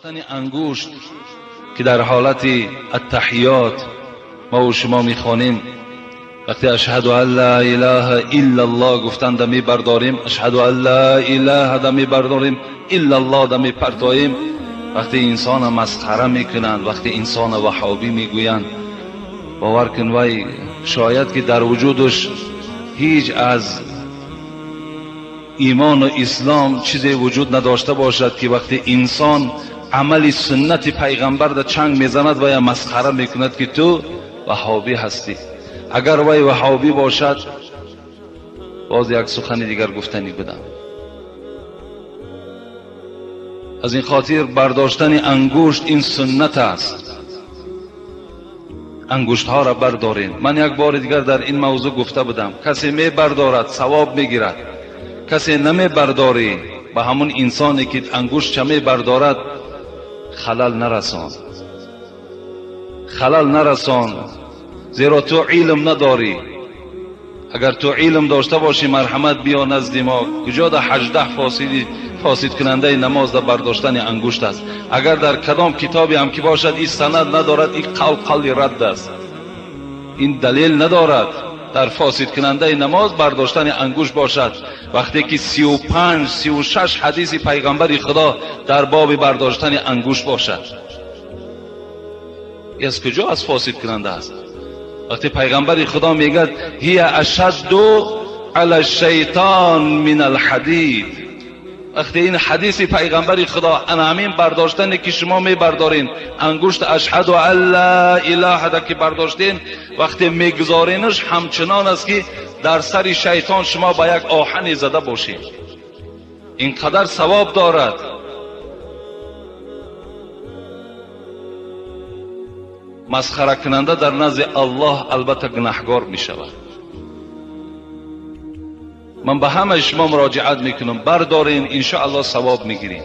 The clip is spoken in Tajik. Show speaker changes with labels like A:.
A: Ангушт ки дар ҳолати аттаҳиёт мо ва шумо мехонем, вақте ашҳаду ан ла илаҳа иллаллоҳ гуфтанда мебардорем, ашҳаду ан ла илаҳа да мебардорем, иллаллоҳ да мепартоем. Вақте инсона масхара мекунанд, вақте инсона ваҳобӣ мегӯянд, бовар кун, вай шояд ки дар вуҷудаш ҳеҷ аз имону ислом чизе вуҷуд надошта бошад, ки вақте инсон амали суннати пайғамбар да чанг мезанад ва я масхара мекунад, ки ту ваҳобӣ ҳастӣ. Агар вай ваҳобӣ бошад, боз як сухани дигар гуфтанӣ будам. Аз ин хотир бардоштани ангушт ин суннат аст. Ангуштҳоро бардорем. Ман як бори дигар дар ин мавзӯъ гуфта будам, касе мебардорад савоб мегирад, касе намебардорӣ ба ҳамун инсоне ки ангуштча мебардорад халал нарасон, халал нарасон, зеро ту илм надорӣ. Агар ту илм дошта бошӣ, марҳамат, биё назди мо. Куҷо да 18 фосидкунандаи намоз да бардоштани ангушт аст? Агар дар кадом китобе ҳам ки бошад, ин санад надорад, ин қавл қавли радд аст, ин далел надорад. Дар фосидкунандаи намоз бардоштани ангушт бошад, вақте ки 35 36 ҳадиси пайғамбари худо дар боби бардоштани ангушт бошад, аз куҷо аз фосидкунанда аст? Вақте пайғамбари худо мегӯяд: ҳия ашадду ала шайтон мин алҳадид. Вақте ин ҳадиси пайғамбари худо, ана ҳамин бардоштане ки шумо мебардорен, ангушт ашҳаду ан ла илаҳа да ки бардоштен, вақте мегузоренаш, ҳамчунон аст ки дар сари шайтон шумо ба як оҳане зада бошед. Ин қадар савоб дорад. Масхаракунанда дар назди Аллоҳ албатта гунаҳгор мешавад. Ман ба ҳамаи шумо муроҷиат мекунам, бардорен, иншоаллоҳ савоб мегирем.